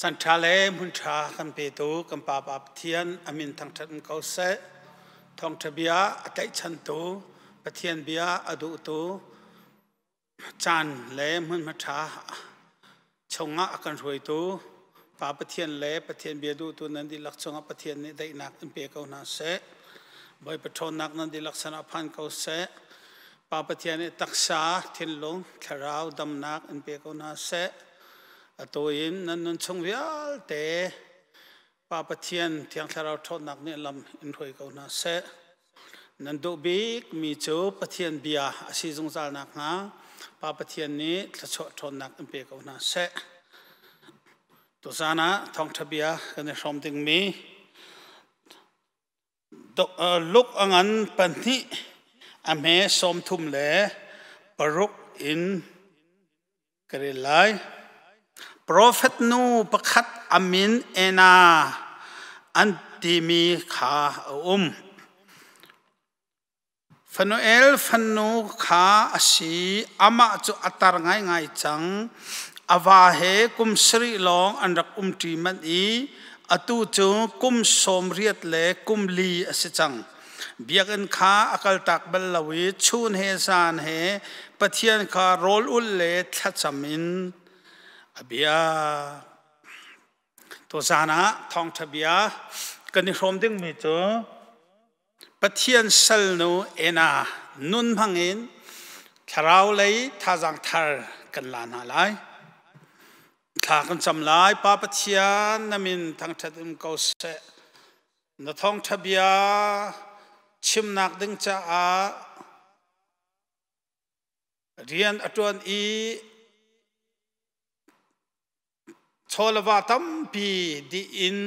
Chan ṭha le hmun ṭha kan petu kan Pa Pa Pathian a min thangṭhat in ko seh. Thawngṭha bia a tlaihchantu, Pathian bia a duhtu, caan le hmunhma ṭha chungah a kan hruaitu Pa Pathian le Pathian bia duhtu nan dihlak cungah Pathian nih daihnak in pe ko hna seh. Bawipa ṭhawnnak nan dihlak sanah phan ko seh. Pa Pathian nih taksa, thinlung, thlarau damnak in pe ko hna seh. Atu in nan nun chung vialte Pa Pathian Thiang Thlarau ṭhawnnak nih lam in hruai ko hna seh. Nan duh bikmi cu Pathian bia a si zungzal nakhnga Pa Pathian nih thluachuah ṭhawnnak in pe ko hna seh. Tuzaan ah thawngṭha bia kan i hrawm dingmi Luk a ngan pahnih a hme 36 in ka rel lai. Profet nu pakhat a min Anna an timi kha a um. Fanuel fanu kha a si. Amah cu a tar ngaingai cang. A va he kum sarih lawng an rak umṭi manh i atu cu kum 80 le kum li a si cang. Biakinn kha a kaltak bal lo i chun he zan he Pathian kha rawl ulh le thlacam in a biak. Tuzaan ah thawngṭha bia kan i hrawm dingmi cu Pathian salnu Anna nun hmangin thlarau lei thazaang thar kan la hna lai. Thla kan cam lai. Pa Pathian na min thangṭhat um ko seh. Na thawngṭha bia chimnak ding caah rian a ṭuan i Chaw le va tampi dih in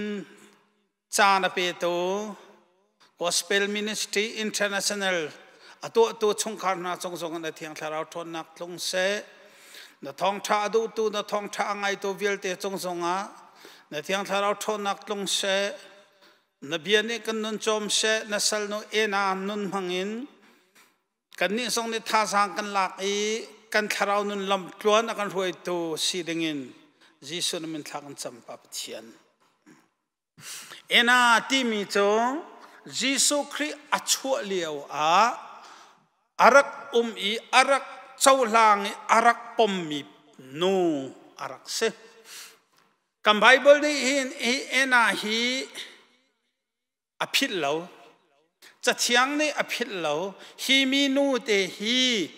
caan a petu Gospel Ministry International a tuahtu chungkhar hna cung zong in a Thiang Thlarau ṭhawnnak tlung seh. Na thawngṭha a duhtu, na thawngṭha a ngaitu vialte cung zongah na Thiang Thlarau ṭhawnnak tlung seh. Na bia nih kan nun cawm seh, na salnu ena nun hmangin Kannih zong nih thazaang kan lak i kan thlarau nun lam tluan a kan hruaitu si dingin Jesuh na min thla kan cam Pa Pathian. Ena timi cu Jesuh Khrih a chuah lio ah a rak um i a rak cohlang i a rak pommi nu a rak si. Kan Bible nih hin hi Ena hi a philh lo. Cathiang nih a philh lo. Hi minu te hi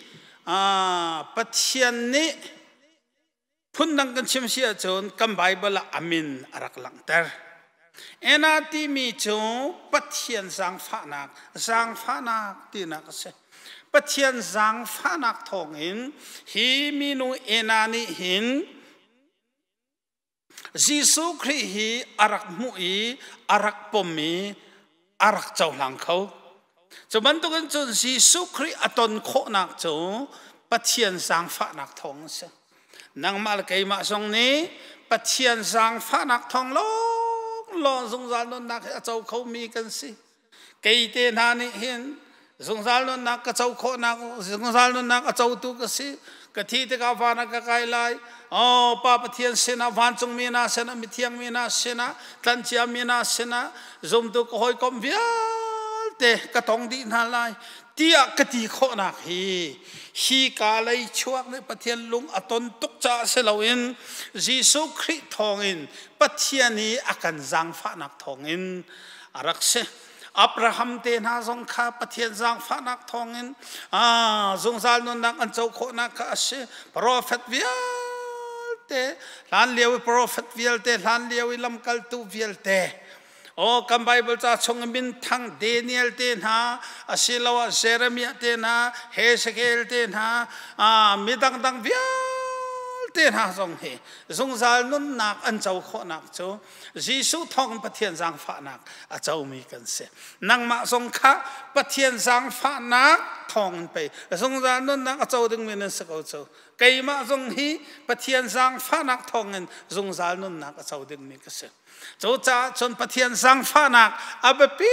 Pathian nih phundang kan chim si ahcun kan Bible ah a min a rak langhter. Ena timi cu Pathian zaangfahnak, zaangfahnak tinak a si. Pathian zaangfahnak thawngin hi minu Ena nih hin Jesuh Khrih hi a rak hmuh i a rak pom i a rak cohlang kho. Cu bantukin cun Jesuh Khrih a ton khawhnak cu Pathian zaangfahnak thawng a si. Nangmah le keimah zong nih Pathian zaangfahnak thawng lawnglawng zungzal nunnak hi a co khomi kan si. Kei te hna nih hin zungzal nunnak ka co khawhnak zungzal nunnak a cotu ka si. Ka thi tikah van ah ka kai lai. Oh, Pa Pathian sinah vancungmi hna sinah mithiang mi hna sinah tlancia mi hna sinah zumtu ka hawikom vialte ka tong dih hna lai tiah ka ti khawhnak hi hi ka lei chuak nih Pathian lung a ton tuk caah si loin Jesuh Khrih thawngin Pathian i a kan zaangfahnak thawngin a rak si. Abraham te hna zong kha Pathian zaangfahnak thawngin zungzal nunnak an co khawhnak kha a si. Profet vialte, hlan lio i profet vialte, hlan lio i lamkaltu vialte, Oh, kan Bible ca chung in minthang Daniel te hna, asiloah Jeremiah te hna, Hezekiel te hna, mi dangdang vialte hna zong hi zungzal nunnak an co khawhnak cu Jesuh thawng Pathian zaangfahnak a comi kan si. Nangmah zong kha Pathian zaangfahnak thawng in pei zungzal nunnak a co dingmi nan si ko cu. Keimah zong hi Pathian zaangfahnak thawng in zungzal nunnak a co dingmi ka si. Cucaah cun Pathian zaangfahnak a biapi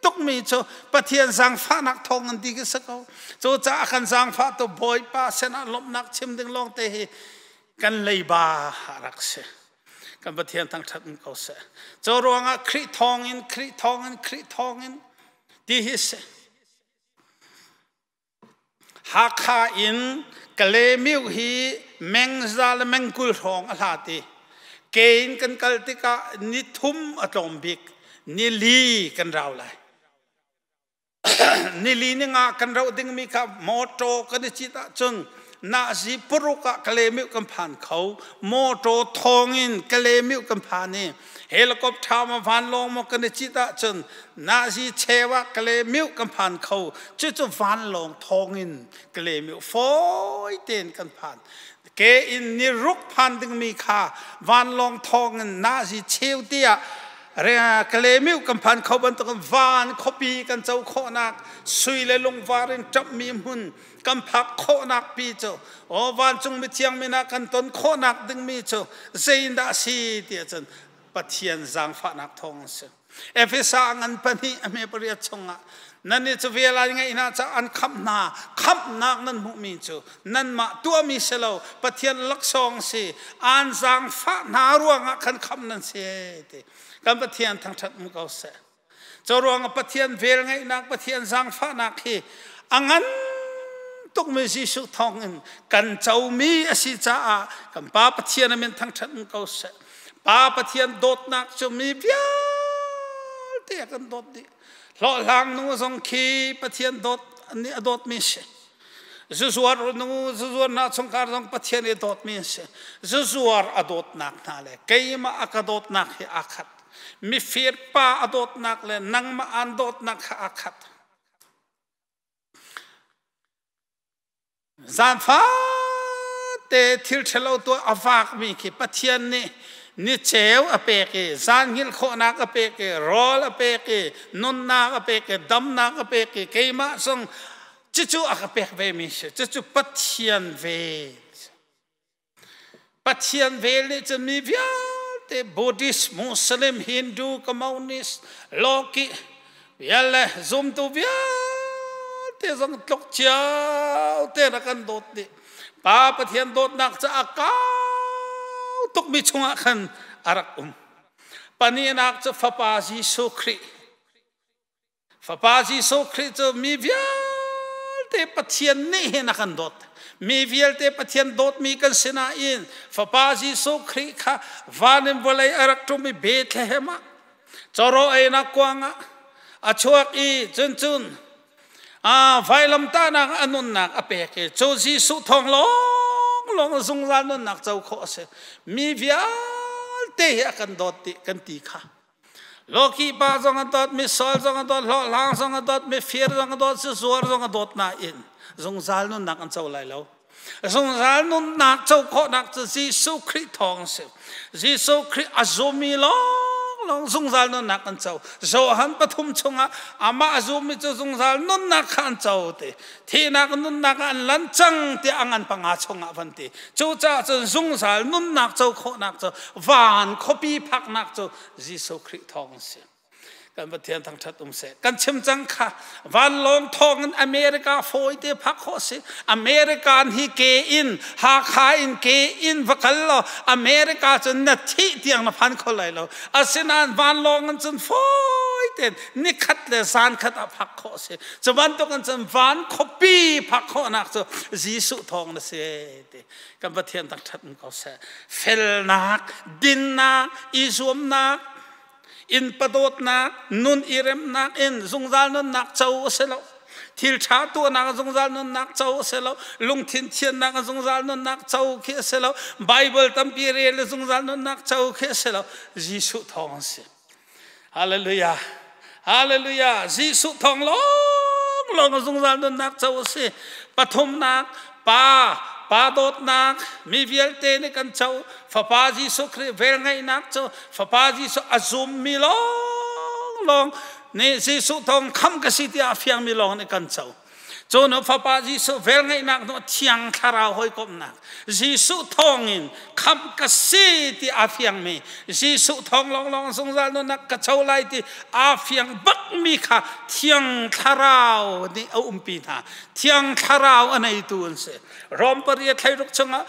tukmi cu Pathian zaangfahnak thawng in ti ka si ko. Cucaah kan zaangfahtu Bawipa sinah lawmhnak chim ding lawng te hi kan leiba a rak si. Kan Pathian thangṭhat um ko seh. Cu ruangah Khrih thawngin, Khrih thawngin, Khrih thawngin ti hi si. Hakha in Kalemiu hi mengza le mengkul hrawng a hlat i ke in kan kal tikah ni thum a tlawm bik ni li kan rau lai. Nili ni nga kan rauh dingmi kha mawṭaw kan i cit ahcun nazi paruk ah Kalemiu kan phan kho. Mawṭaw thawngin Kalemiu kan phan i helicopter maw vanlawng maw kan i cit ahcun nazi cheu ah Kalemiu kan phan kho. Cucu vanlawng thawngin Kalemiu fawi tein kan phan. Ke in ni ruk phan dingmi kha vanlawng thawngin nazi cheu tiah Kalemiu kan phan kho bantukin van khuapi kan co khawhnak sui le lungvar in ṭamhmi hmun kan phak khawhnak pi cu aw vancung mithiang min ah kan ton khawhnak dingmi cu zeidah a si ti ahcun Pathian zaangfahnak thawng a si. Efesa ngan pahnih a hme pariat chungah nan i cu vel an ngeih hna caah an khamh hna khamhnak nan hmuhmi cu nanmah tuahmi si lo Pathian laksawng si an zaangfah hna ruangah khan khamh nan si ti kan Pathian thangṭhat um ko seh. Cu ruangah Pathian vel ngeihnak Pathian zaangfahnak hi a ngan tukmi Jesuh thawngin kan comi a si caah kan Pa Pathian a min thangṭhat um ko seh. Pa Pathian dawtnak cu mi vialte a kan dawt dih. Hlawhhlang nu zong khi Pathian dawt nih a dawtmi si. Zuzuar nu zuzuar hna chungkhar zong Pathian i dawtmi an si. Zuzuar a dawtnak hna le keimah a ka dawtnak hi aa khat. Mifir pa a dawtnak le nangmah aan dawtnak kha aa khat. Zan fate thil ṭhalo tuah a vakmi khi Pathian nih ni ceu a pek i zan hngilh khawhnak a pek i rawl a pek i nunnak a pek i damnak a pek i keimah zong cucu a ka pek vemi si. Cucu Pathian vel. Pathian vel nih cun mi vialte Buddhist, Muslim, Hindu, Communist, Loki vialle zumtu vialte zong tluk cio te na kan dawt dih. Pa Pathian dawtnak caah kau tukmi chungah khan a rak um. Pahnihnak cu Fapa Jesuh Khrih. Fapa Jesuh Khrih cu mi vialte Pathian nih hin a kan dawt. Mi vialte Pathian dawtmi kan si nain Fapa Jesuh Khrih kha van in vawlei a rak ṭum i Bethlehem ah cawraw einak kuang ah a chuak i cun cun vailamtahnak a nunnak a pek i cu Jesuh thawng lawnglawng zungzal nunnak co khawh a si. Mi vialte hi a kan dawt dih kan ti kha. Loki pa zong a dawt, misual zong a dawt, hlawhhlang zong a dawt, mifir zong a dawt, zuar zong a dawt nain zungzal nunnak an co lai lo. Zungzal nunnak co khawhnak cu Jesuh Khrih thawng a si. Jesuh Khrih a zummi lawnglawng zungzal nunnak an co. Johan pathum chungah amah a zummi cu zungzal nunnak kha an co ti. Thihnak nunnak ah an lan cang tiah a ngan panga chungah van ti. Cucaah cun zungzal nunnak co khawhnak cu van khuapi phaknak cu Jesuh Khrih thawng a si. Kan Pathian thangṭhat um seh. Kan chim cang kha vanlawng thawng in America fawi te phak khawh si. American hi ke in Hakha in ke in va kal law America cun na thih tiang na phan kho lai lo. Asinain vanlawng in cun fawi tein nikhat le zan khat ah phak khawh si. Cu bantuk in cun van khuapi phak khawhnak cu Jesuh thawng na si ti. Kan Pathian thangṭhat in ko seh. Felnak, dinnak, i zuamnak, innpa dawtnak, nun i remnak in zungzal nunnak co a si lo. Thil ṭha tuahnak zungzal nunnak co a si lo. Lungthin thiannak zungzal nunnak co khi a si lo. Bible tampi rel le zungzal nunnak co khi a si lo. Jesuh thawng a si. Hallelujah. Hallelujah. Jesuh thawng lawnglawng a zungzal nunnak co a si. Pathumnak, Pa, Pa dawtnak, mi vialte nih kan co. Fapa Jesuh Khrih velngeihnak cu Fapa Jesuh a zummi lawnglawng nih Jesuh thawng khamh ka si tiah a fiangmi lawng nih kan co. Cu nu Fapa Jesuh velngeihnak nu Thiang Thlarau hawikomhnak Jesuh thawngin khamh ka si ti aa fiangmi Jesuh thawng lawnglawng zungzal nunnak ka co lai ti aa fiang bakmi kha Thiang Thlarau nih a umpi hna. Thiang Thlarau a neitu an si. Rom pariat thleiruk chungah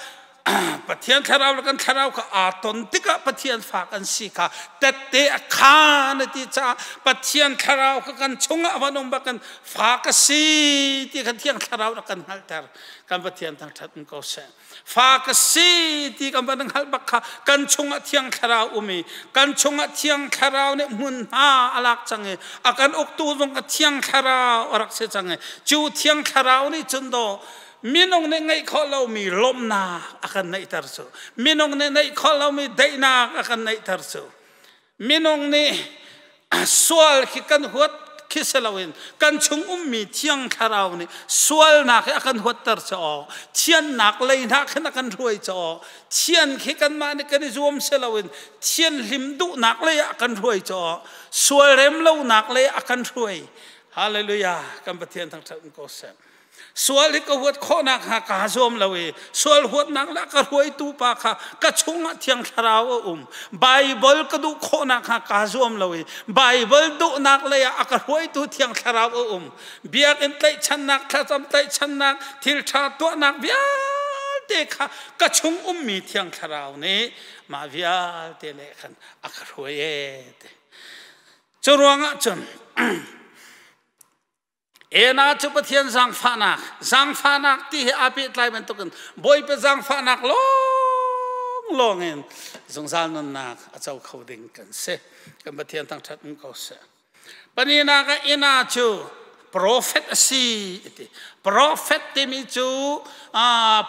Pathian thlarau le kan thlarau kha aa ton tikah Pathian fa kan si kha tette a khaan a ti caah Pathian thlarau kha kan chungah a van um bak kan fa ka si ti kha Thiang Thlarau rak kan hngalhter. Kan Pathian thangṭhat in ko seh. Fa ka si ti kan van hngalh bak kha kan chungah Thiang Thlarau um i kan chungah Thiang Thlarau nih hmunhma a lak cang i a kan uktu zong ka Thiang Thlarau a rak si cang i cu Thiang Thlarau nih cun daw minung nih ngeih khawh lomi lawmhnak a kan neihter cu. Minung nih neih khawh lomi daihnak a kan neihter cu. Minung nih sual khi kan huat khi si loin kan chung ummi Thiang Thlarau nih sualnak hi a kan huatter caw, thiannak lei hna khin a kan hruai caw, thian khi kanmah nih kan i zuam si loin thianhlim duhnak lei ah a kan hruai caw, sual rem lonak lei ah a kan hruai. Hallelujah. Kan Pathian thangṭhat in ko seh. Sual hi ka huat khawhnak hnga kaa zuam lo i sual huatnak le ka hruaitu pa kha ka chungah Thiang Thlarau a um. Baibal ka duh khawhnak hnga kaa zuam lo i Baibal duhnak lei ah a ka hruaitu Thiang Thlarau a um. Biakinn tlaihchannak, thlacam tlaihchannak, thil ṭha tuahnak vialte kha ka chung ummi Thiang Thlarau nih mah vialte le khan a ka hruai ee ti. Cu ruangah cun Ena cu Pathian zaangfahnak, zaangfahnak ti he aa pehtlai bantukin Bawipa zaangfahnak lawnglawng in zungzal nunnak a co kho ding kan si. Kan Pathian thangṭhat um ko seh. Paninak ah Ena cu profet a si ti. Profet timi cu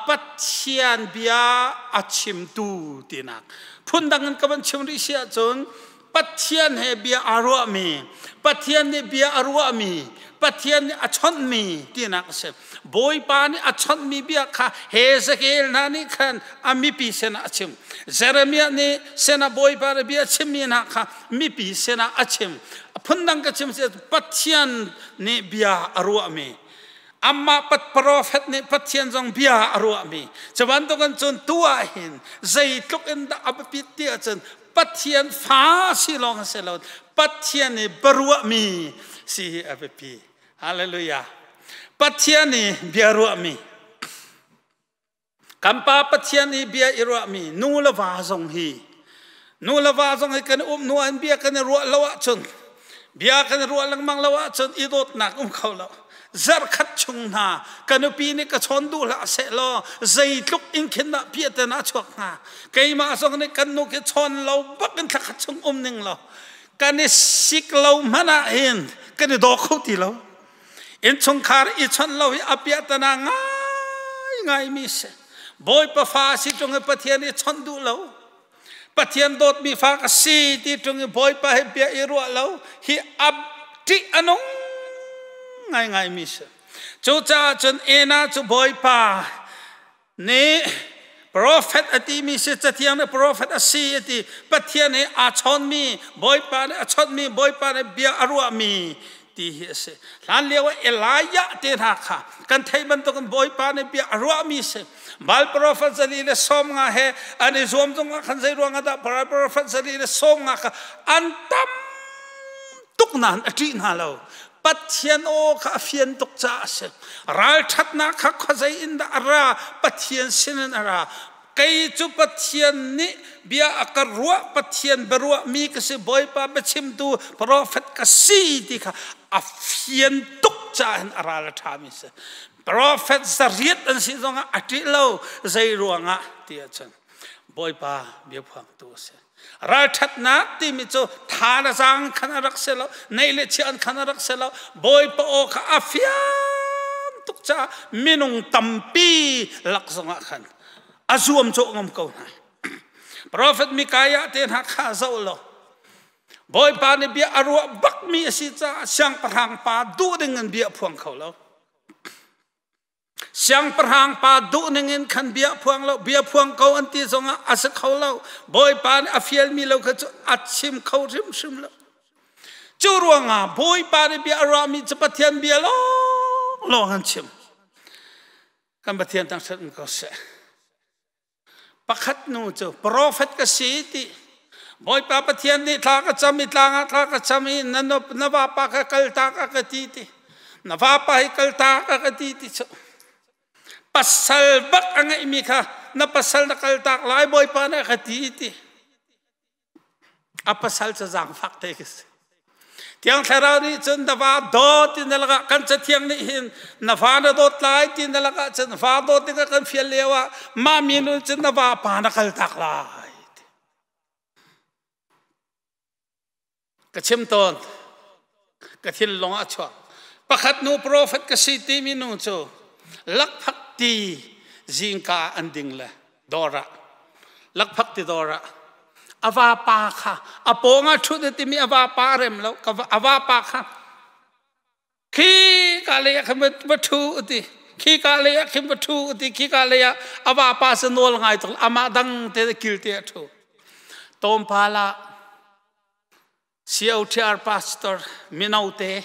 Pathian bia a chimtu tinak. Phundang in ka van chim rih si ahcun Pathian he bia aa ruahmi, Pathian nih bia a ruahmi, Pathian nih a chawnhmi tinak a si. Bawipa nih a chawnhmi bia kha Hezekiel hna nih khan a mipi sinah a chim. Jeremiah nih sinah Bawipa nih bia a chimmi hna kha mipi sinah a chim. Phundang ka chim si Pathian nih bia a ruahmi. Amah profet nih Pathian zong bia a ruahmi. Cu bantukin cun tu ah hin zeitluk in dah a biapit ti ahcun Pathian fa si lawng si lo, Pathian i biaruahmi si hi a biapi. Hallelujah. Pathian i bia ruahmi. Kan pa Pathian i bia i ruahmi nu le va zong hi, nu le va zong hi kan um hnu an bia kan i ruah lo ahcun, bia kan i ruah lengmang lo ahcun i dawtnak um kho lo. Zarhkhat chung hna ka nupi nih ka chawn duh hlah seh law zeitluk in khin dah piahten a chuak hnga. Keimah zong nih kan nu khi chawn lo bak in thlakhat chung um ning law kan i sik lo hmanh ah hin kan i daw kho ti lo. Innchungkhar i chawnh lo hi a piahtana ngai ngai mi si. Bawipa fa si ṭung i Pathian i chawnh duh lo. Pathian dawtmi fa ka si ti ṭung i Bawipa he bia i ruah lo hi a ṭih a nung ngaingai mi si. Cucaah cun Ena cu Bawipa nih profet a timi si, Cathiang nih profet a si a ti. Pathian he aa chawnmi, Bawipa nih a chawnhmi, Bawipa nih bia a ruahmi ti hi a si. Hlan lio ah Elijah te hna kha kan theih bantukin Bawipa nih bia a ruahmi si. Baal profet 150 he an i zuam zongah khan zei ruangah dah Baal profet 150 kha an tam tuk nain a ṭih hna lo. Pathian aw kha a fian tuk caah a si. Ralṭhatnak kha khuazei in dah a ra? Pathian sinin a ra. Kei cu Pathian nih bia a ka ruah, Pathian biaruahmi ka si, Bawipa biachimtu profet ka si ti kha a fian tuk caah hin a ral a ṭhami si. Profet 800 an si zongah a ṭih lo, zei ruangah ti ahcun Bawipa biaphuangtu a si. Ralṭhatnak timi cu tha le zaang khan a rak si lo, neih le chiah khan a rak si lo. Bawipa aw kha a fian tuk caah minung tampi lak zongah khan a zuamcawh ngam ko hna. Profet Mikaiah te hna kha zoh law Bawipa nih bia a ruah bakmi a si caah siangpahrang pa duh ding in bia phuang kho lo. Siangpahrang pa duh ning in khan bia phuang lo, bia phuang ko an ti zongah a si kho lo. Bawipa nih a fialmi lo kha cu a chim kho hrimhrim lo. Cu ruangah Bawipa nih bia a ruahmi cu Pathian bia lawnglawng an chim. Kan Pathian thangṭhat in ko seh. Pakhat nu cu profet ka si ti. Bawipa Pathian nih thla ka cam i tlang ah thla ka cam i na, na vapa kha kaltak a ka ti ti. Na vapa hi kaltak a ka ti ti cu. Pasal bak a ngeihmi kha na pasal na kaltak lai Bawipa nih a ka ti ti. A pasal cu zaangfak te khi si. Thiang Thlarau nih cun na va dawt ti na lakah kan Cathiang nih hin na va na dawt lai ti na lakah cun va dawt dingah kan fial lio ah mah mi nu cun na va pa na kaltak lai. Ka chim tawn. Ka thinlung ah a chuak. Pakhat nu profet ka si timi nu cu lakphak ti zingka an ding le dawr ah lakphak ti dawr ah a vapa kha a pawng ah ṭhut timi a vapa a rem lo a vapa kha khi ka lei ah khan va ṭhu ti khi ka lei ah khin va ṭhu ti khi ka lei ah a vapa sa nawl ngai tuk amah dang te kil te a ṭhu tawmpal ah COTR pastor mino te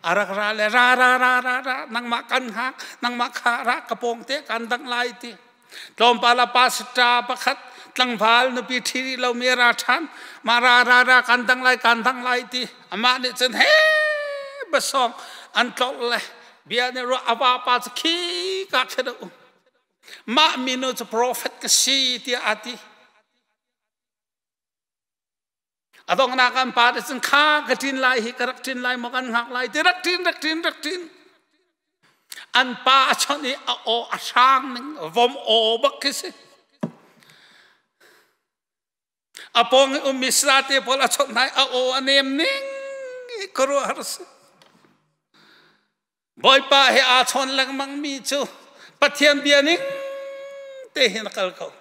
a rak ra le ra ra ra ra ra nangmah kan hngak nangmah kha ra ka pawng te kan dang lai ti tlawmpal ah pastor pakhat tlangval nupi ṭhi rih lomi a ra ṭhan mah ra ra ra kan dang lai kan dang lai ti amah nih cun he basawng an tlolh le bia nih ruah a vapa cu khi ka khin a um mah minu cu prophet ka si tiah a ti. A donghnak an pa te cun kha ka ṭin lai hi ka rak ṭin lai maw kan hngak lai ti rak ṭin rak ṭin rak ṭin. An pa a chawnh i a aw a hrang ning vom aw bak khi si. A pawng i ummi salate pawl a chawnh hna i a aw a nem ning i khuaruahhar si. Bawipa he aa chawn lengmang mi cu Pathian bia ning te hin a kal ko.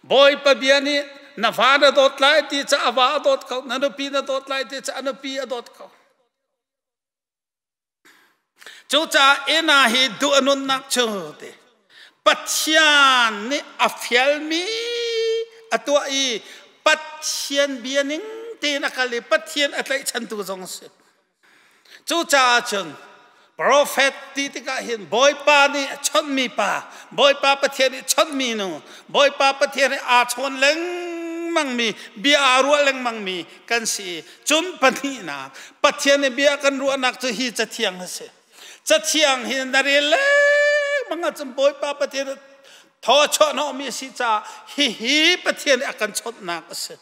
Bawipa bia nih na va na dawt lai ti ca a va a dawt ko, na nupi na dawt lai ti ca a nupi a dawt ko. Cucaah ena hi duh a nunnak cu ti Pathian nih a fialmi a tuah i Pathian bia ning tein a kal i Pathian a tlaihchantu zong a si. Cucaah cun profet ti tikah hin Bawipa nih a chawnhmi pa, Bawipa Pathian nih chawnhmi nu, Bawipa Pathian nih aa chawn lengmangmi, bia aa ruah lengmangmi kan si i cun pahnihnak Pathian nih bia kan ruahnak cu hi cathiang a si. Cathiang hi na rel lengmang ahcun Bawipa Pathian thaw a chuahhnawhmi a si caah hihi Pathian nih a kan chawnhnak a si.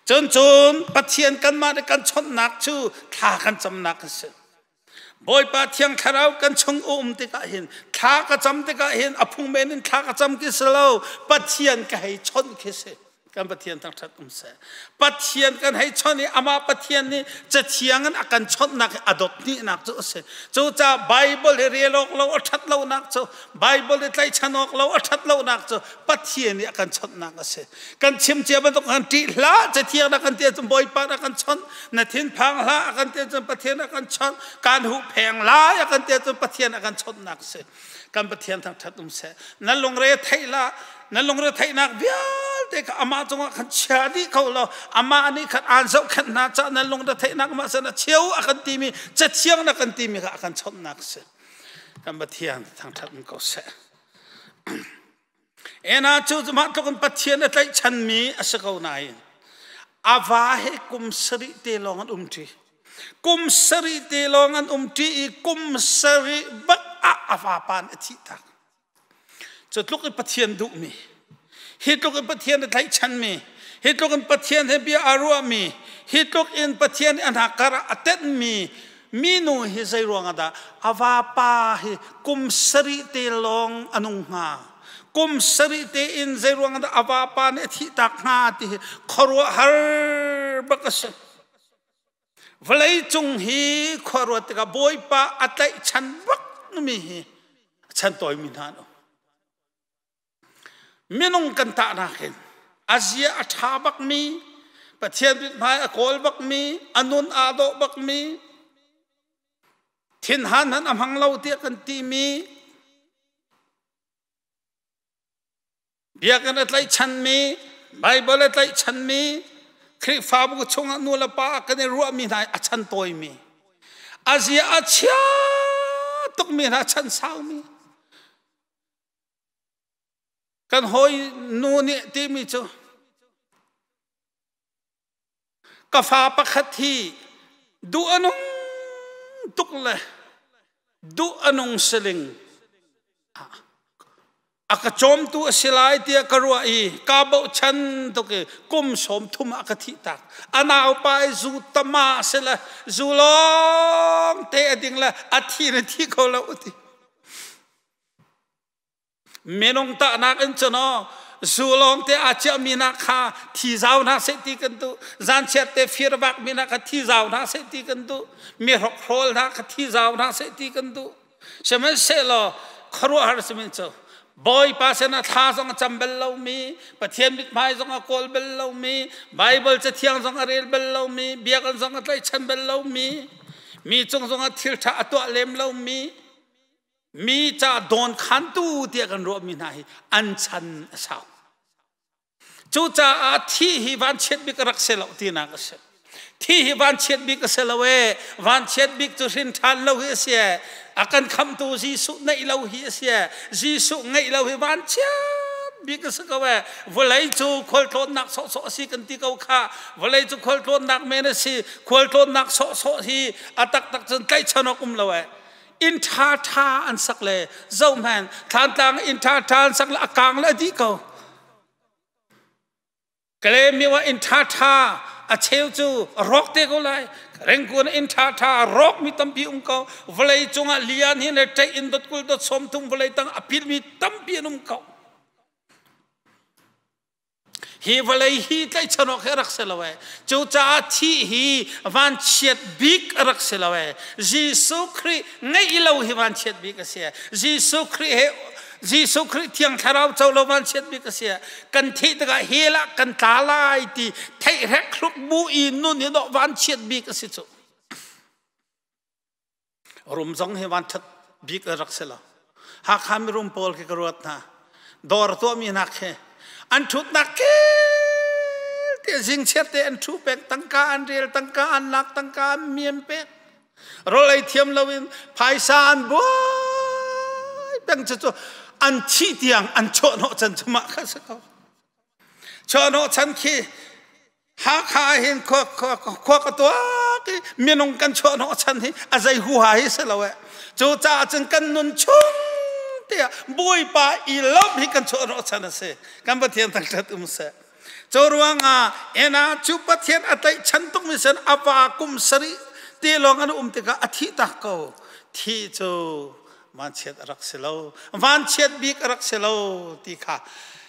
Cun cun Pathian kanmah nih kan chawnhnak cu thla kan camnak a si. Bawipa Thiang Thlarau kan chung a um tikah hin thla ka cam tikah hin a phung men in thla ka cam khi si lo Pathian ka hei chawnh khi si. Kan Pathian thangṭhat um seh. Pathian kan hei chawnh i amah Pathian nih cathiang in a kan chawnhnak hi a dot hnihnak cu a si. Cucaah Bible hi rel awk lo a ṭhat lonak cu Bible hi tlaihchan awk lo a ṭhat lonak cu Pathian nih a kan chawnhnak a si. Kan chim cia bantuk kan ṭih hlah cathiang na kan ti ahcun Bawipa na kan chawnh na thinphang hlah a kan ti ahcun Pathian a kan chawnh kan huhpheng lai a kan ti ahcun Pathian a kan chawnhnak si. Kan Pathian thangṭhat um seh. Na lungre theih lah na lungre theihnak vialte kha amah cungah khan chia dih ko law amah nih khan aan zohkhenh hna caah na lungre theihnak amah sin a cheu a kan timi cathiang na kan timi kha a kan chawnhnak si. Kan Pathian thangṭhat um ko seh. Ena cu mah tluk in Pathian a tlaihchanmi a si ko nain a va he kum sarih te lawng an um ṭi. Kum sarih te lawng an um ṭi i kum sarih bak ah a vapa nih a thihtak. Cu tluk in Pathian duhmi, hi tluk in Pathian a tlaihchanmi, hi tluk in Pathian he bia aa ruahmi, hi tluk in Pathian nih a hnakkar ah a tenhmi minu hi zei ruangah dah a vapa hi kum sarih te lawng a nung hnga? Kum sarih te in zei ruangah dah a vapa nih a thihtak hnga ti hi khuaruahhar bak a si. Vawlei cung hi khua ruat tikah Bawipa a tlaihchan bak mi hi a chan tawimi hna an um. Minung kan tahnak in a zia a ṭha bakmi, Pathian mithmai a kawl bakmi, a nun aa dawh bakmi, thinhan han a hmang lo tiah kan timi, biakinn a tlaihchanmi, Baibal a tlaihchanmi, Khrihfabu chungah nu le pa kan i ruahmi hna a chan tawimi, a zia a chia tukmi hna chan saumi, Kan hawi nu nih timi cu ka fa pakhat hi duh a nung tuk le duh a nung siling. A ka cawmtu a si lai tiah ka ruah i kaa bochan tuk i kum 30 ah ka thih tak. A naupa i zu tama a si le zu lawng te a ding le a thi na thi kho lo ti. Minung tahnak in cun aw zu lawng te aa ciahmi hna kha thi zau hna seh ti kan duh. Zanchiat te fir vakmi hna kha thi zau hna seh ti kan duh. Mi hrokhrol hna kha thi zau hna seh ti kan duh. Sihmanhsehlaw khuaruahhar simi cu Bawipa sinah thla zong a cam bal lomi, Pathian mithmai zong a kawl bal lomi, Baibal cathiang zong a rel bal lomi, biakinn zong a tlaihchan bal lomi, mi cung zongah thil ṭha a tuah lem lomi, mi ca dawnkhantu tiah kan ruahmi hna hi an chan a sau. Cucaah thi hi vanchiat bik a rak si lo tinak a si. Thi hi vanchiat bik a si lo ee. Vanchiat bik cu hrin ṭhan lo hi a si ee. A kan khamtu Jesuh neih lo hi a si ee. Jesuh ngeih lo hi vanchiat bik a si ko ee. Vawlei cu khualtlawnnak sawhsawh a si kan ti ko kha. Vawlei cu khualtlawnnak men a si. Khualtlawnnak sawhsawh hi a taktak cun tlaihchan awk um lo ee. Inn ṭhaṭha an sak le zohhmanh Thlantlang inn ṭhaṭha an sak le a kang le a dih ko. Kalaymyo ah inn ṭhaṭha a cheu cu a rawk te ko lai. Rengkun inn ṭhaṭha a rawk mi tampi um ko. Vawlei cungah lian hin le ṭeih in dot 20 dot 30 vawlei tang a pilmi tampi an um ko. Hi vawlei hi tlaihchan awk hi a rak si lo ee. Cucaah thih hi vanchiat bik a rak si lo ee. Jesuh Khrih ngeih lo hi vanchiat bik a si ee. Jesuh Khrih he Jesuh Khrih Thiang Thlarau co lo vanchiat bik a si ee. Kan thih tikah hell ah kan tla lai ti theih hrekhruk bu i nun hi dawh vanchiat bik a si cu. Rum zong hi vanṭhat bik a rak si lo. Hakha mirum pawl khi ka ruat hna. Dawr tuahmi hna khi an ṭhutnak kel te zingchiat te an ṭhu pek, tangka an rel, tangka an lak, tangka an miam pek. Rawl ei thiam loin phaisa an buai peng cu cu an thih tiang an chuahhnawh chan cu mah kha si ko. Chuahhnawh chan khi Hakha hin khua ka tuak i minung kan chuahhnawh chan hi a zei huha hi si lo eh. Cu caah cun kan nun chung tiah Bawipa i lawmh hi kan chuahhnawh chan a si. Kan Pathian thangṭhat um seh. Cu ruangah ena cu Pathian a tlaihchan tukmi sin a va kum sarih te lawng an um tikah a thih tak ko. Thih cu vanchiat a rak si lo. Vanchiat bik a rak si lo ti kha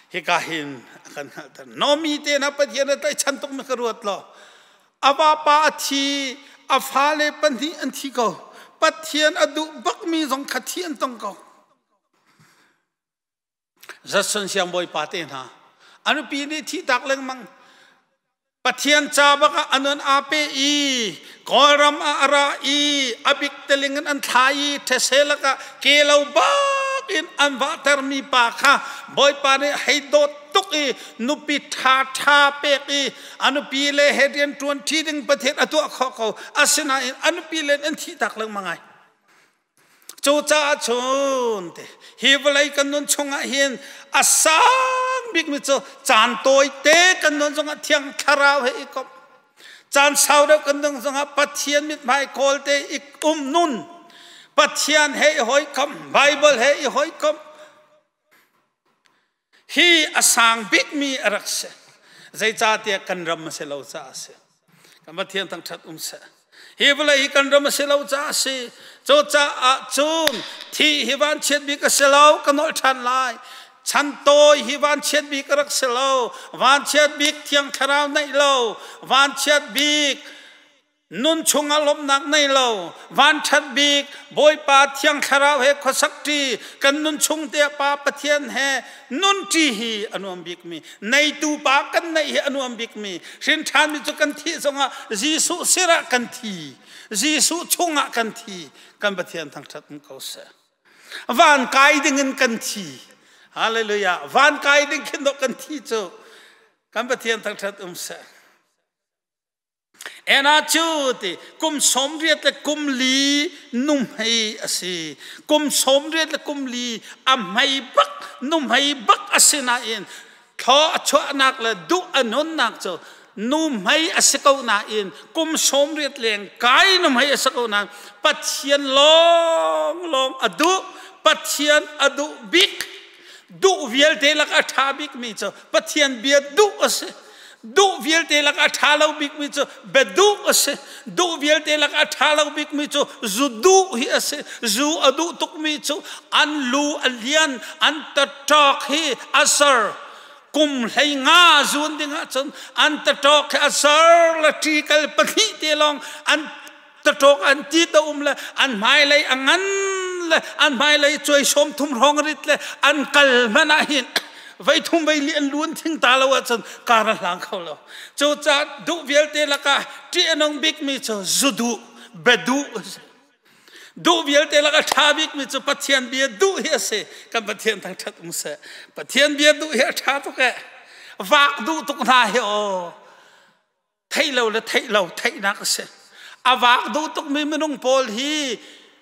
hika hin a kan hngalhter. Naomi te hna Pathian a tlaihchan tukmi ka ruat law a vapa a thi, a fale pahnih an thi ko. Pathian a duh bakmi zong kha thi an tong ko. Judson siangbawipa te hna a nupi nih thihtak lengmang Pathian ca bak ah a nun aa pe i Kawlram ah a ra i a bik teling in an thla i these lakah ke lo bak in an vahtermi pa kha Bawipa nih hei dawt tuk i nupi ṭha ṭha pek i a nupi le he rian ṭuan ṭhi ding Pathian a tuah khawh ko. Asinain a nupi le an thihtak lengmang ai. Cucaah cun te hi vawlei kan nun chungah hin a sang bikmi cu caan tawi te kan nun zongah Thiang Thlarau he i komh. Caan sau deuh kan nun zongah Pathian mithmai kawl te i um nun. Pathian he i hawikomh, Bible he i hawikomh. Hi a sang bikmi a rak si. Zeicahtiah kan ram a si lo caah a si. Kan Pathian thangṭhat um seh. Hi vawlei hi kan ram a si lo caah a si. Cucaah cun thi hi vanchiat bik a si lo, ka nolh ṭhan lai. Chan tawi hi vanchiat bik a rak si lo. Vanchiat bik Thiang Thlarau neih lo. Vanchiat bik Nun chungah lawmhnak nei lo, vanṭhat bik Bawipa Thiang Thlarau he khuasak ṭi, kan nun chung te Pa Pathian he nun ṭi hi a nuam bikmi, neitu Pa kan neih hi a nuam bikmi, hrin ṭhanmi cu kan thih zongah Jesuh sirah kan thi, Jesuh chungah kan thi, kan Pathian thangṭhat um ko seh. Van kai dingin kan thi. Hallelujah. Van kai ding khin dawh kan thi cu. Kan Pathian thangṭhat um seh. Ena cu ti kum 84 nuhmei a si. Kum 84 a hmei bak nuhmei bak a si nain thlaw a chuahnak le duh a nunnak cu nuhmei a si ko nain kum 80 leng kai nuhmei a si ko nain Pathian lawnglawng a duh. Pathian a duh bik. Duh vialte lak a ṭha bikmi cu Pathian bia duh a si. Duh vialte lak a ṭha lo bikmi cu bia duh a si. Duh vialte lak a ṭha lo bikmi cu zu duh hi a si. Zu a duh tukmi cu an lu a lian, an taṭawk hi a sar. Kum 15 zun ding ahcun an taṭawk hi a sar le ṭikal pahnih te lawng an taṭawk an ti to um le an hmailei a ngan le an hmailei cuai 30 hrawng rit le an kal hmanh ah hin vei thum vei li an lu an thing ta lo ahcun kar a hlang kho lo. Cucaah duh vialte lakah ṭih a nung bikmi cu zu duh, bia duh. Duh vialte lakah ṭha bikmi cu Pathian bia duh hi a si. Kan Pathian thangṭhat um seh. Pathian bia duh hi a ṭha tuk eh. Vak duh tuk hna hi aw. Theih lo le theih lo theihnak a si. A vak duh tukmi minung pawl hi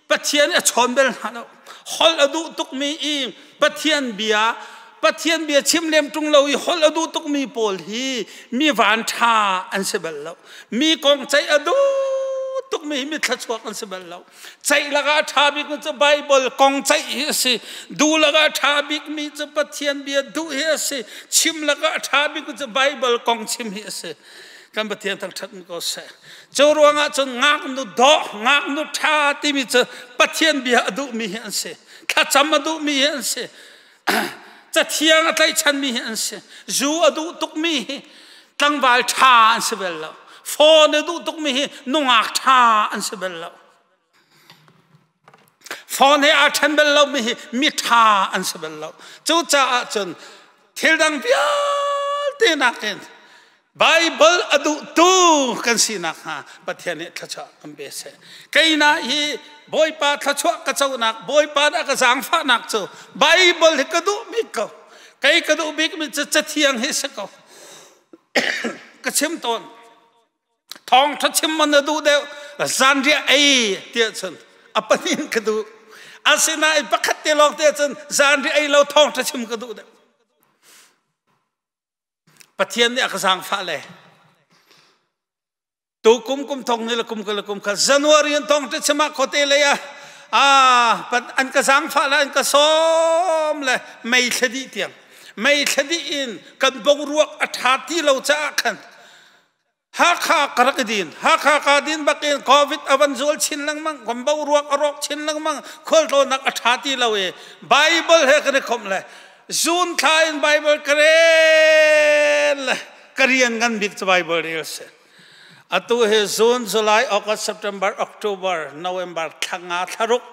Pathian a chawn bel hna lo. Holh a duh tukmi i Pathian bia Pathian bia chim lem ṭung lo i holh a duh tukmi pawl hi mi van ṭha an si bal lo. Mi kong ceih a duh tukmi hi mi thluachuak an si bal lo. Ceih lakah a ṭha bikmi cu Baibal kong ceih hi a si. Duh lakah a ṭha bikmi cu Pathian bia duh hi a si. Chim lakah a ṭha bikmi cu Baibal kong chim hi a si. Kan Pathian thangṭhat ko seh. Cu ruangah cun ngaknu dawh, ngaknu ṭha timi cu Pathian bia a duhmi hi an si. Thlacam a duhmi hi an si. Cathiang a tlaihchanmi hi an si. Zu a duh tukmi hi tlangval ṭha an si bel lo. Phone a duh tukmi hi nungak ṭha an si bel lo. Phone he aa ṭhen bel lomi hi mi ṭha an si bel lo. Cucaah cun thil dang vialte nakin Baibal a duhtu kan si nakhnga Pathian nih thluachuah kan pe seh. Keina hi Bawipa thluachuah ka conak, Bawipa dah ka zaangfahnak cu Baibal hi ka duh bik ko. Kei ka duh bikmi cu Cathiang hi si ko. Ka chim tawn. Thawngṭha chim man na duh deuh, zanriah ei tiah cun a panin ka duh. Asinain pakhat te lawng te cun zanriah ei lo thawngṭha chim ka duh deuh. Pathian nih a ka zaangfah le tu kum kum thong ni le kum le kum kha January an thong te chima khote lei ah an ka zaangfah le an ka sawm le mei thla dih tiang mei thla dih in kan boruak a ṭha ti lo caah khan Hakha ka rak i din. Hakha ka din bakin COVID a van zual chin lengmang, kan boruak a rawk chin lengmang, khualtlawnnak a ṭha ti lo i Bible he kan i khawmh le June thla in Bible ka rel le ka rian ngan bik cu Bible rel si. Atu hi June, July, August, September, October, November thla nga thla ruk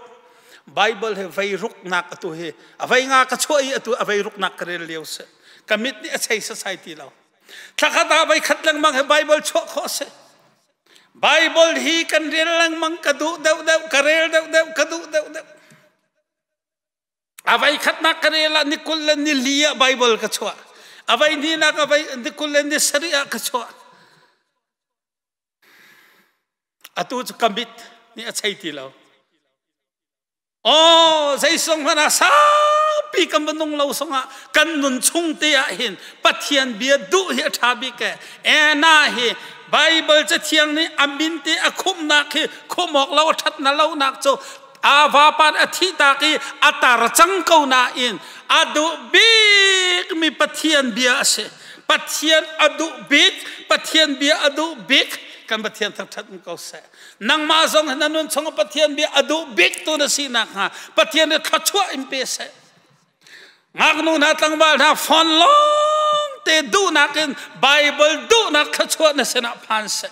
Bible hi vei ruknak atu hi a vei nga ka chuah i atu a vei ruknak ka rel lio si. Ka mit nih a chei sasai ti lo. Thlakhat ah voi khat lengmang hi Bible chuah khawh a si. Bible hi kan rel lengmang ka duh deuhdeuh, ka rel deuhdeuh, ka duh deuhdeuh. A voi khatnak ka rel ah ni 20 le ni li ah Bible ka chuah. A voi hnihnak a voi ni 20 le ni sarih ah ka chuah. Atu cu ka mit nih a chei ti lo. Aw, zeisong hmanh ah saupi kan va nung lo songah kan nun chung te ah hin Pathian bia duh hi a ṭha bik e. Anna hi Bible cathiang nih a min te a khumhnak hi khumh awk lo a ṭhat na lonak cu a vapa a thih tak i a tar cang ko nain a duh bikmi Pathian bia a si. Pathian a duh bik, Pathian bia a duh bik, kan Pathian thangṭhat ko seh. Nangmah zong hi na nun chung ah Pathian bia a duh bik tu na si nakhnga Pathian nih thluachuah in pe seh. Ngaknu hna tlangval hna phone lawng te duhnak in Bible duhnak thluachuah na sinah phan seh.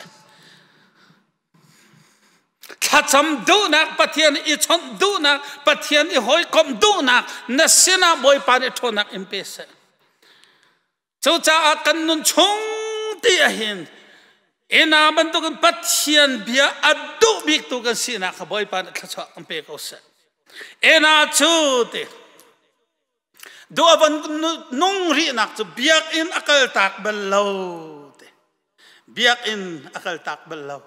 Thlacam duhnak Pathian i chawnh duhnak Pathian i hawikomh duhnak na sinah Bawipa nih ṭhawnnak in pe seh. Cucaah kan nun chung ti ahhin ina bantukin Pathian bia a duh bik tu kan sinak kha Bawipa nih thluachuah kan pe ko seh. Ena cu ti duh a van nung rihnak cu biakinn a kal tak bal lo ti. Biakinn a kal tak bal lo.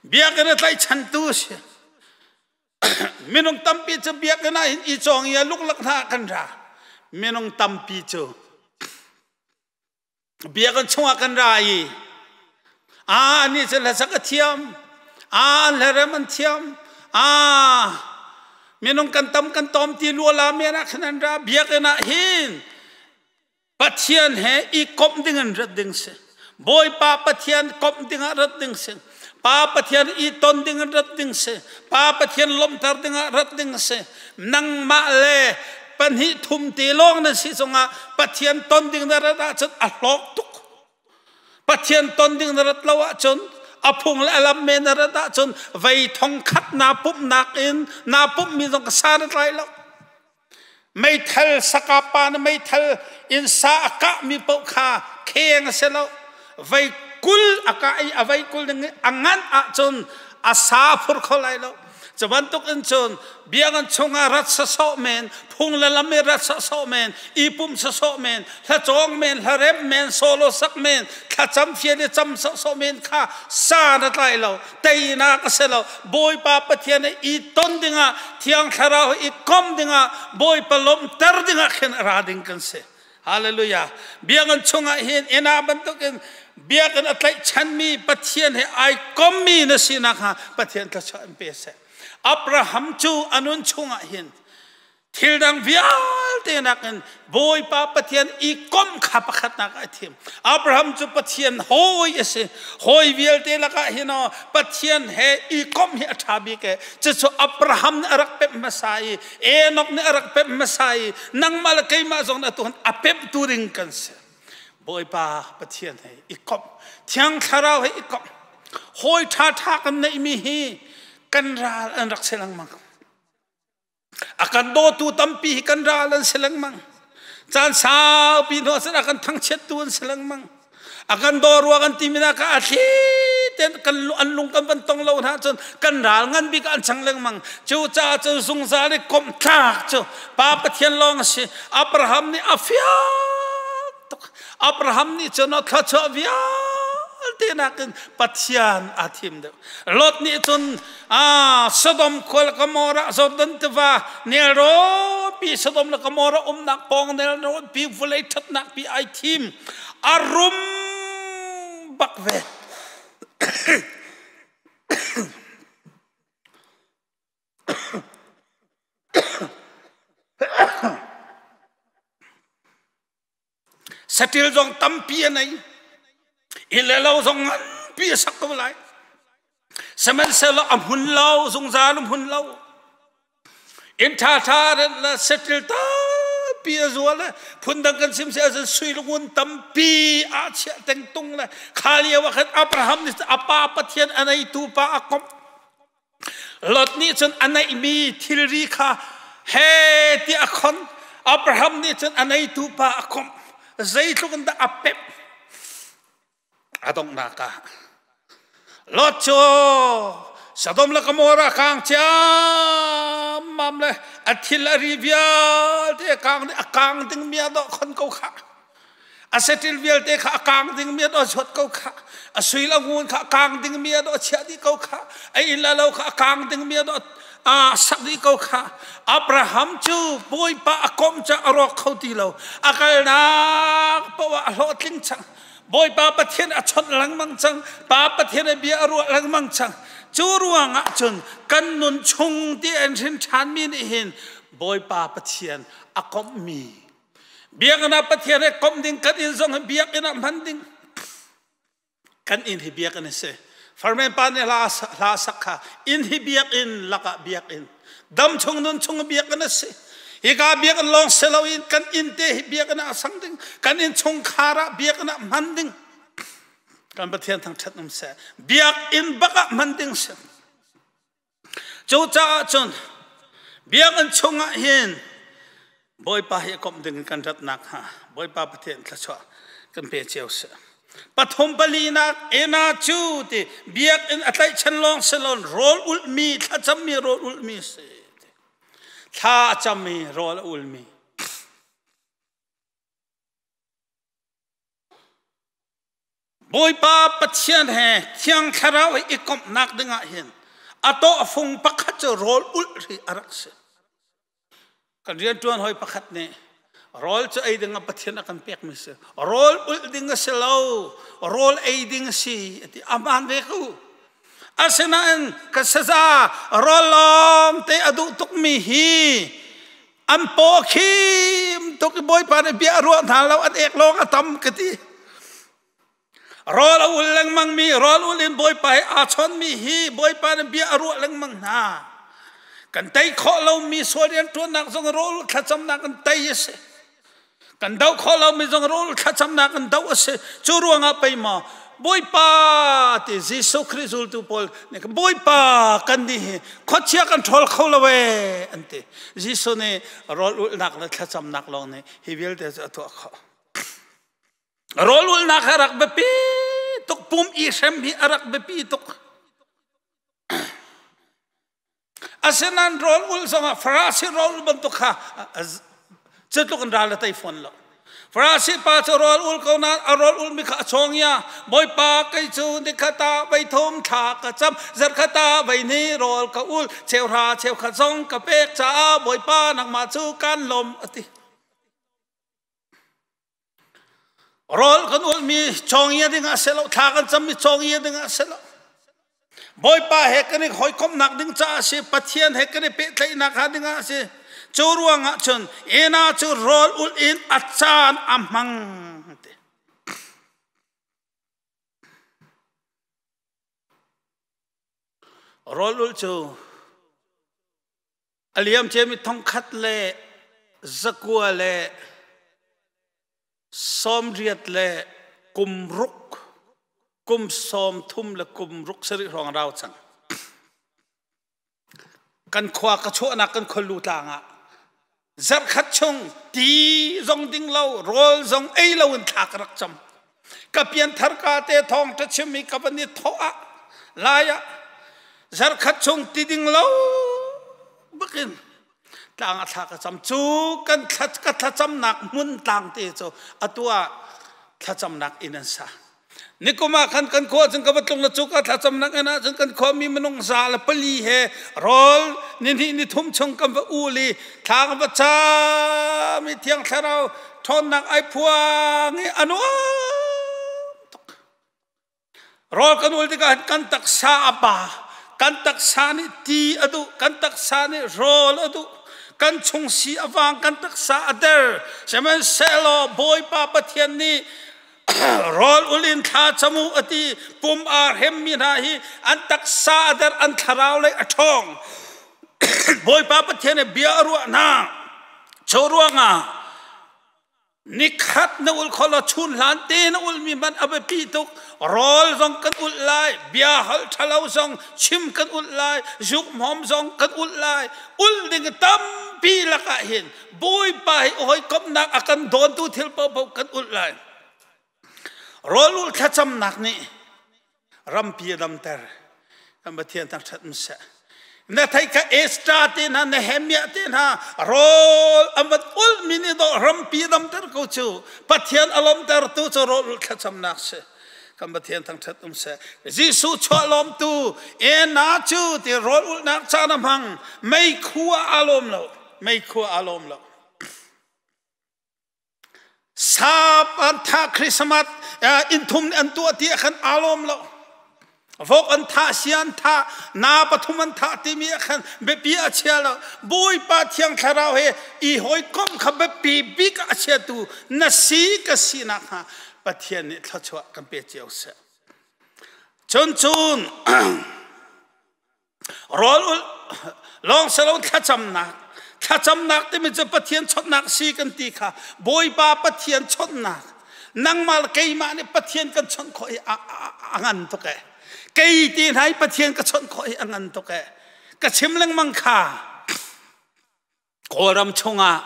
Biakinn a tlaihchantu si. Minung tampi cu biakinn ah hin i cawng i a luklak hna ah kan ra. Minung tampi cu biakinn chungah kan ra i a anih cu hlasak a thiam, a an hlarem an thiam, a Minung kan tam kan tom ti lua la men ah khan an ra. Biakinn ah hin Pathian he i komh ding in rat ding si. Bawipa Pathian komh ding ah rat ding si. Pa Pathian i ton ding in rat ding si. Pa Pathian lawmhter ding ah rat ding si. Nangmah le pahnih thum te lawng na si zongah Pathian ton ding na rat ahcun a hlawk tuk. Pathian ton ding na rat lo ahcun a phung le a lam men na rat ahcun vei thong khat naa pumhnak in naa pumhmi zong ka sa na tlai lo. Meithal sakapa na meithal in sa a kahmi paoh kha kheng a si lo. Vei 20 a kah i a vei 20 ding a nganh ahcun a sa phur kho lai lo. Cu bantuk in cun biakinn chungah rat sawsawh men, phung le lam i rat sawsawh men, i pumh sawsawh men, hlacawng men, hlaremh men, solo sak men, thlacam fial i cam sawsawh men kha san a tlai lo. Teinak a si lo. Bawipa Pathian i ton dingah, Thiang Thlarau i kom dingah, Bawipa lawmhter dingah khin a ra ding kan si. Hallelujah. Biakinn chungah hin ina bantukin biakinn a tlaihchanmi Pathian he ai kommi na sinak ha Pathian thluachuah in pe seh. Abraham cu a nun chungah hin Thil dang vialte nakin Bawipa Pathian i komh kha pakhatnak ah a thim. Abraham cu Pathian hawi a si. Hawi vialte lakah hin aw Pathian he i komh hi a ṭha bik e. Cucu Abraham nih a rak pemh hmasa i Enoch nih a rak pemh hmasa i nangmah le keimah zong nih atu a pemhtu ding kan si. Bawipa Pathian he i komh, Thiang Thlarau he i komh. Hawi ṭhaṭha kan neihmi hi kan ral an rak si lengmang. A kan dawtu tampi hi kan ral an si lengmang. Caan saupi hnu ah a kan thangchiattu an si lengmang. A kan daw rua kan timi nak ah a thli ten kan an lung kan van tong lo hna cun kan ral ngan bik an chang lengmang. Cu caah cun zungzal i komh tlak cu Pa Pathian lawng a si. Abraham nih a fiang tuk. Abraham nih cun a thluachuah vialte nakin Pathian aa thim deuh. Lot nih cun Sodom khua le Gomorrah Jordan tiva nelrawn pi Sodom le Gomorrah umnak pawng nelrawn pi vulei ṭhatnak pi ai thim. A rum bak ve. Saṭil zong tampi a nei. Inn le lo zong nganpi a sak ko lai. Sihmanhsehlaw a hmun lo, zungzal a hmun lo. Inn ṭhaṭha rent le saṭil tampi a zual le phundang kan chim si ahcun sui le ngun tampi aa chiah tengtung le kha lio ah khan Abraham nih a pa Pathian a neitu pa a komh. Lot nih cun a neihmi thilri kha he tiah a khon. Abraham nih cun a neitu pa a komh. Zeitluk in dah a pemh. A donghnak ah Lot cu Sodom le Gomorrah kang ciammam le a thil a ri vialte a kang a kang dingmi a dawh khon ko khah. A saṭil vialte kha a kang dingmi an zuat ko kha. A sui le ngun kha a kang dingmi an chiah dih ko kha. A inn le lo kha a kang dingmi an sak dih ko kha. Abraham cu Bawipa a komh cu a rawk kho ti lo. A kalnak paoh ah a hlawhtling cang. Bawipa Pathian a chawnh lengmang cang. Pa Pathian a bia a ruah lengmang cang. Cu ruangah cun kan nun chung ti an hrin ṭhanmi nih hin Bawipa Pathian a komhmi Biakinn ah Pathian he komh ding kan inn zong hi biakinn ah hman ding. Kan inn hi biakinn a si. Farmen pa nih hla hla sak kha inn hi biakinn lakah biakinn. Dam chung nun chung biakinn a si. Hika biakinn lawng si loin kan inn te hi biakinn ah sang ding. Kan inn chungkhar ah biakinn ah hman ding. Kan Pathian thangṭhat um seh. Biakinn bak ah hman ding si. Cucaah cun biakinn chungah hin Bawipa hi komh ding in kan rat nakhnga Bawipa Pathian thluachuah kan pe cio seh. Pathum palinak ena cu ti biakinn a tlaihchan lawng si lo rawl ulhmi thlacammi rawl ulhmi si. Thla a cammi rawl a ulmi. Bawipa Pathian he Thiang Thlarau he i komhnak dingah hin a tawhfung pakhat cu rawl ulh hi a rak si. Kan rianṭuan hawi pakhat nih rawl cu ei ding ah Pathian a kan pekmi si. Rawl ulh ding a si lo, rawl ei ding a si a ti. A hmaan ve ko. Asinain ka saza rawl lawng te a duh tukmi hi an paw khim tuk i Bawipa nih bia a ruah hna lo, an ek lawng a tam ka ti. Rawl a ul lengmang mi, rawl ul in Bawipa he aa chawnmi hi Bawipa nih bia a ruah lengmang hna. Kan tei khawh lomi sual rianṭuannak zong rawl thlacamnak in tei a si. Kan doh khawh lomi zong rawl thlacamnak in doh a si. Cu ruangah pei maw Bawipa ti Jesuh Khrih zultu pawl nih Bawipa kan nih hi khuachia kan ṭhawl kho lo ee an ti. Jesuh nih rawl ulhnak le thlacamnak lawng nih hi vialte cu a tuah khawh. Rawl ulhnak a rak biapi tuk, pum i hrem hi a rak biapi tuk. Asinain rawl ulh zongah Farasi rawl ulh bantuk kha cutluk in ral a tei fawn lo. Farasi pa cu rawl ul ko nain a rawl ulmi kha a chawng ia. Bawipa kei cu nikhat ah voi thum thla ka cam, zarkhat ah voi hnih rawl ka ul, cheuhra cheukhat zong ka pek caah Bawipa nangmah cu kan lawm a ti. Rawl kan ulmi cawngia ding ah si lo, thla kan cammi cawngia ding ah si lo. Bawipa he kan i hawikomhnak ding caah a si, Pathian he kan i pehtlaihnak hnga ding ah a si. Cu ruangah cun ena cu rawl ulh in a caan a hmang ti. Rawl ulh cu A liamciami 1986, kum 36 sarih hrawng a rau cang. Kan khua ka chuahnak kan khualu tlang ah zarhkhat chung ti zong ding lo, rawl zong ei lo in thla ka rak cam. Ka pianthar ka te thawng ṭha chim i ka van i thawh ah lai ah zarkhat chung ti ding lo bakin tlang a thla ka cam cu kan thla ka thlacamnak hmun tlang te cu atu ah thlacamnak inn an sa. Nikum ah khan kan khua cun ka va tlung na cu ka thlacamnak inn ah cun kan khua mi minung 104 he rawl ni hnih ni thum chung kan va ul i thla kan va cam i Thiang Thlarau ṭhawnnak ai phuang i a nuam tuk. Rawl kan ul tikah kan taksa a ba, kan taksa nih ti a duh, kan taksa nih rawl a duh, kan chung si a vang, kan taksa a der. Sihmanhsehlaw Bawipa Pathian nih rawl ul in thla cam u a ti. Pum aa hremmi hna hi an taksa a der, an thlarau lei a ṭhawng. Bawipa Pathian nih bia a ruah hna. Cu ruangah nikhat na ul kho lo, chun hlan te na ulmi hmanh a biapi tuk. Rawl zong kan ulh lai, bia holh ṭhalo zong chim kan ulh lai, zuk hmawm zong kan ulh lai. Ulh ding tampi lakah hin Bawipa hi hawikomhnak a kan dawntu thil paohpaoh kan ulh lai. Rawl ulh thlacamnak nih rampi a damter. Kan Pathian thangṭhat um seh. Na thei ka Esther te hna, Nehemiah te hna rawl an van ulhmi nih dawh rampi a damter ko cu. Pathian a lawmtertu cu rawl ulh thlacamnak si. Kan Pathian thangṭhat um seh. Jesuh chuah lawmtu ena cu ti rawl ulhnak caan a hmang. Meikhu ah aa lawm lo. Meikhu ah aa lawm lo. Sap an thah Christmas inn thum nih an tuah ti ah khan aa lawm lo. Vok an thah, sia an thah, na pathum an thah timi ah khan biapi a chia lo. Bawipa Thiang Thlarau he i hawikomh kha biapi bik a chiatu na si ka si nakhnga Pathian nih thluachuah kan pe cio seh. Cun cun Rawl ulh lawng si lo, thlacamnak. Thlacamnak timi cu Pathian chawnhnak si kan ti kha. Bawipa Pathian chawnhnak. Nangmah le keimah nih Pathian kan chawnh khawh hi a ngan tuk ee. Kei ti hna i Pathian ka chawnh khawh hi a ngan tuk ee. Ka chim lengmang kha. Kawlram chungah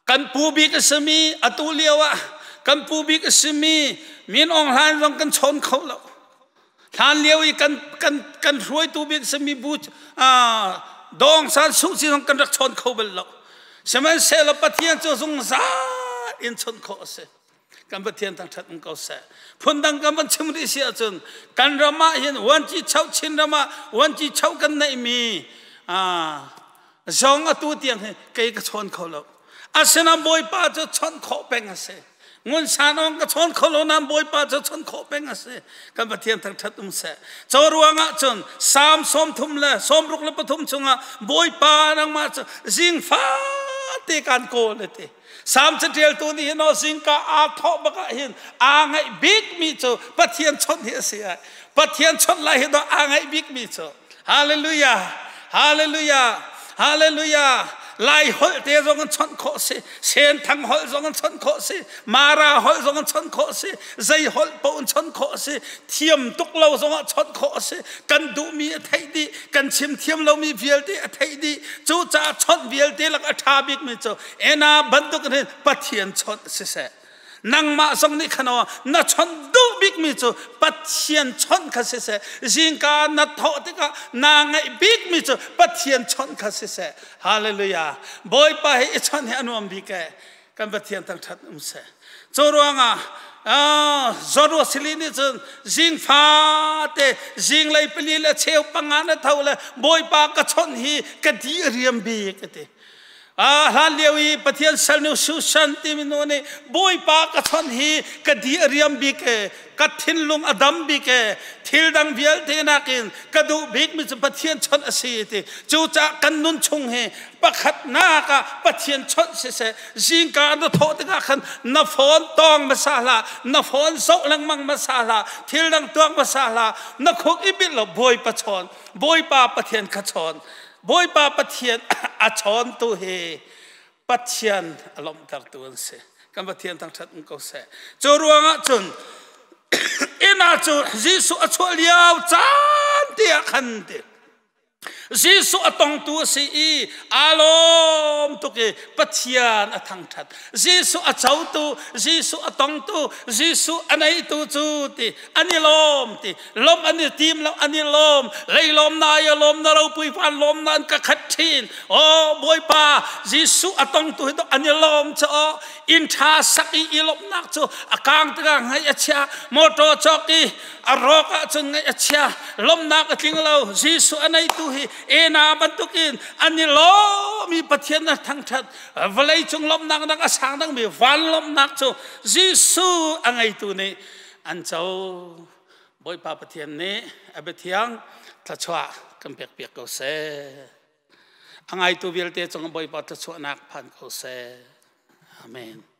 kan pu bik a simi, atu lio ah kan pu bik a simi Min Aung Hlaing zong kan chawn kho lo. Hlan lio i kan hruaitu bik simi Bu Daw Aung San Suu Kyi zong kan rak chawn kho bal lo. Sihmanhsehlaw Pathian cu zungzal in chawnh khawh a si. Kan Pathian thangṭhat um ko seh. Phundang kan van chim rih si ahcun kan ram ah hin vuanci chau, Chin ram ah vuanci chau kan neihmi zong atu tiang hi kei ka chawn kho lo. Asinain Bawipa cu chawnh khawh peng a si. Ngun sanong ka chawn kho lo nain Bawipa cu chon khawh peng a si. Kan Pathian thangṭhat um seh. Cu ruangah cun Salm 63 chungah Bawipa nangmah cu zing fate kan kawl a ti. Salm caṭialtu nih hin zingka aa thawh bak ah hin aa ngaih bikmi cu Pathian chawnh hi a si ai. Pathian chawnh lai hi aa ngaih bikmi cu. Hallelujah! Hallelujah! Hallelujah! Lai holh te zong an chawnh khawh si, Senthang holh zong an chawnh khawh si, Mara holh zong an chawnh khawh si, zei holh paoh an chawnh khawh si, thiam tuk lo zong ah chawnh khawh si, kan duhmi a theih dih, kan chim thiam lomi vialte a theih dih. Cucaah chawnh vialte lak a ṭha bikmi cu ena bantuk in Pathian chawnh siseh. Nangmah zong nih khan aw na chawnh duh bikmi cu Pathian chawnh kha siseh, zingka na thawh tikah naa ngaih bikmi cu Pathian chawnh kha siseh. Hallelujah. Bawipa hi i chawnh hi a nuam bik ee. Kan Pathian thangṭhat um seh. Cu ruangah Zorua sili nih cun zing fate zinglei pali le cheu panga na tho le Bawipa ka chawnh hi ka di a riam bik a ti. Hlan lio i Pathian salnu Susan timi nu nih Bawipa ka chawnh hi ka di a riam bik e, ka thinlung a dam bik e, thil dang vialte nakin ka duh bikmi cu Pathian chawnh a si ti. Cucaah kan nun chung hi pakhatnak ah Pathian chawnh siseh, zingka na thawh tikah khan na phone tawng hmasa hlah, na phone zoh lengmang hmasa hlah, thil dang tuak hmasa hlah, na khuk i bilh lo Bawipa chawn, Bawipa Pathian kha chawn. Bawipa Pathian a chawntu hi Pathian a lawmhtertu an si. Kan Pathian thangṭhat um ko seh. Cu ruangah cun inn ah cu Jesuh a chuah lio caan te ah khan ti Jesuh a tongtu a si i aa lawm tuk i Pathian a thangṭhat. Jesuh a cotu, Jesuh a tongtu, Jesuh a neitu cu ti an i lawm ti lawmh an i tim lo an i lawm lei lawm na ya lawm na ropui van lawm na an ka khat thin o Bawipa Jesuh a tong tu hi an i lawm cha o inn tha sak i i lawmhnak cu a kang tikah ngaih a chia motor cawk i a rawk ah cun ngaih a chia lawmhnak a tling lo Jesuh a nei tu hi ena bantukin an i lawm i Pathian a thangthat vawlei cung lawmhnak nak a sang dangmi van lawmhnak cu Jesuh a ngeitu nih an co. Bawipa Pathian nih a biathiang thluachuah kan pekpiak ko seh. A ngaitu vialte cung Bawipa thluachuahnak phan ko seh. Amen.